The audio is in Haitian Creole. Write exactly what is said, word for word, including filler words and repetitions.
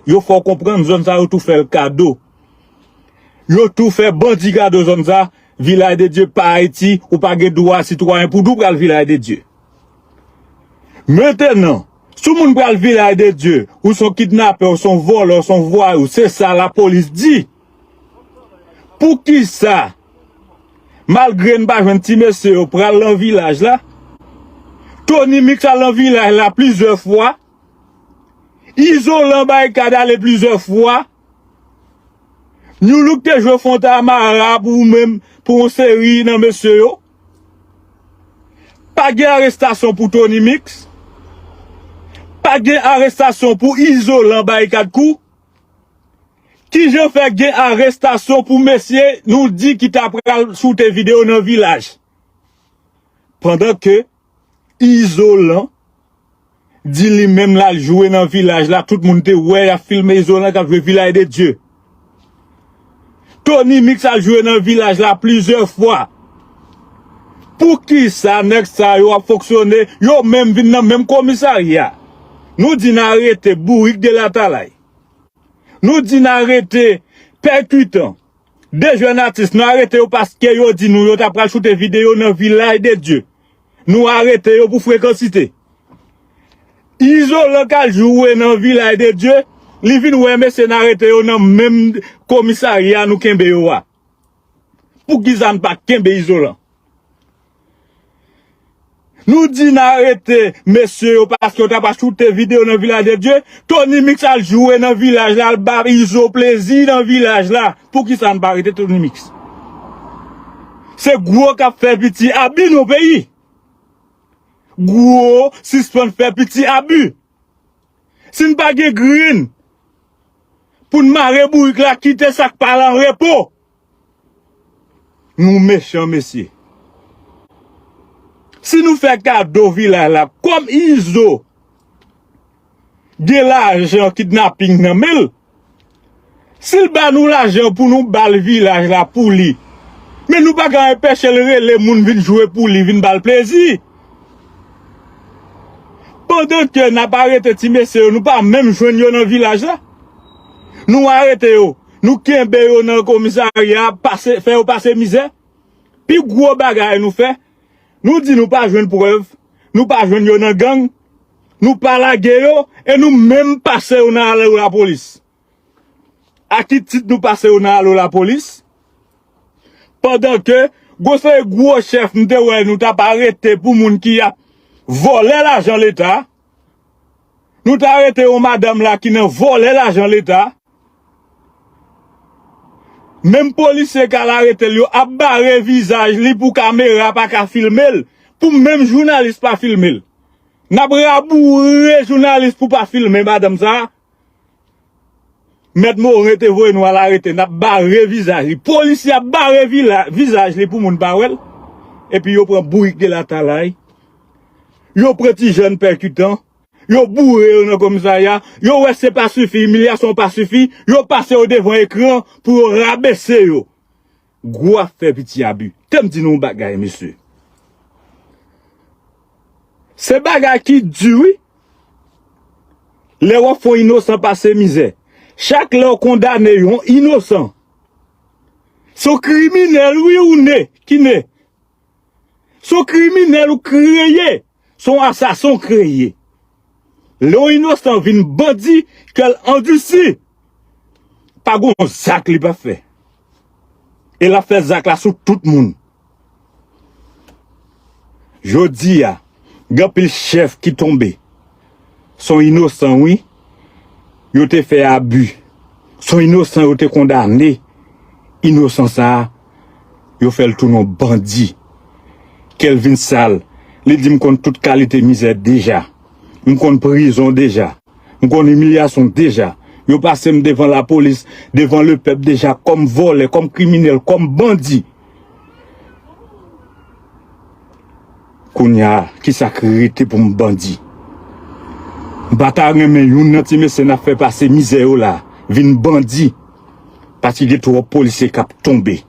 Yo fè w konprann zòn sa yo tou fè l kado. Yo tou fè bandi kado zòn sa. Vilaj de Dye pa Ayiti, ou pa gen dwa sitwayen pou di w pral Vilaj de Dye. Mentenan, si w moun pral Vilaj de Dye, ou se yon kidnapè, ou se yon vòlè, ou se yon vwayou, se sa lapolis di. Poukisa, malgre n pa jwenn ti mesye yo pral nan vilaj la, Tony Mix al nan vilaj la plizyè fwa, Izolan Barikad ale plizyè fwa, New Look te jwe Fontamara pou ou menm, pou yon seri nan mesye yo. Pa gen arestasyon pou Tony Mix. Pa gen arestasyon pou Izolan Barikad Kou. Kijan fè gen arestasyon pou mesye nou di ki ta pral choute videyo nan vilaj? Pandan ke Izolan di li menm l al jwe nan vilaj la, tout moun te wè y ap filme Izolan k ap jwe Vilaj de Dye. Tony Mix al jwe nan vilaj la plizyè fwa. Poukisa nèg sa yo ap fonksyone, yo menm vin nan menm komisarya? Nou di n arete Bourik de Latalay. Nou di n arete Pèkitan. De jèn atis, nou arete yo paske yo di nou yo ta pral choute videyo nan Vilaj de Dye. Nou arete yo pou frekansite. Izolan k al jwe nan Vilaj de Dye, li vin wè mesye n arete yo nan menm komisarya nou kenbe yo a. Poukisa n pa kenbe Izolan? Nou di n arete mesye yo paske yo ta pral choute videyo nan Vilaj de Dye. Tony Mix al jwe nan vilaj la, al ba Izo plezi nan vilaj la. Poukisa n pa arete Tony Mix? Se gwo k ap fè piti abi nan peyi. Gwo sispann fè piti abi. Si n pa gen grenn pou n mare bourik la, kite sa k pa la an repo. Nou mechan, mesye. Si nou fè kado vilaj la, kòm Izo gen lajan kidnaping nan men l, si l ba nou lajan pou nou ba l vilaj la pou li, men nou pa ka anpeche l rele moun vin jwe pou li, vin ba l plezi. Pandan ke n ap arete ti mesye yo, nou pa menm jwenn yo nan vilaj la. Nou arete yo, nou kenbe yo nan komisarya, pase, fè yo pase mizè. Pi gwo bagay nou fè, nou di nou pa jwenn prèv, nou pa jwenn yo nan gang, nou pa lage yo, e nou menm pase yo nan alo lapolis. A ki tit nou pase yo nan alo lapolis? Pandan ke gwo seri gwo chèf m te wè nou t ap arete pou moun ki ap vòlè lajan Leta. Nou t arete yon madanm la ki nan vòlè lajan Leta. Menm polisye k al arete l yo ap bare vizaj li pou kamera pa ka filme l, pou menm jounalis pa filme l. N ap raboure jounalis pou pa filme madanm sa a. Mèt Morin te voye nou al arete, n ap bare vizaj li. Polisye ap bare vila-, vizaj li pou moun pa wè l. Epi yo pran bourik de Latalay. Yo pran ti jèn pèkitan. Yo boure yo nan komisarya. Yo wè se pa sifi, imilyasyon pa sifi. Yo pase yo devan ekran pou yo rabese yo. Gwo afè piti abi. Te m di nou yon bagay, mesye. Se bagay ki di, wi. Lè w ap fè yon inosan pase mizè. Chak lè w kondane yon inosan, se yon kriminèl, wi, ou ne, ki ne. Se yon kriminèl ou kreye. Se yon asasen w kreye. Lè yon inosan vin bandi, kè l andisi, pa gon zak li pa fè. E l ap fè zak la sou tout moun. Jodi a, gen anpil chèf ki tonbe. Se yon inosan, wi. Yo te fè abi. Se yon inosan yo te kondane. Inosan sa a, yo fè l tounen yon bandi. Kè l vin sal. Li di, "M konn tout kalite mizè deja. M konn prizon deja. M konn imilyasyon deja. Yo pase m devan lapolis, devan lepèp deja, kòm vòlè, kòm kriminèl, kòm bandi." Kounye a, kisa k rete pou m bandi? M pa ta renmen youn nan ti mesye n ap fè pase mizè yo la vin bandi, paske gen twòp polisye k ap tonbe.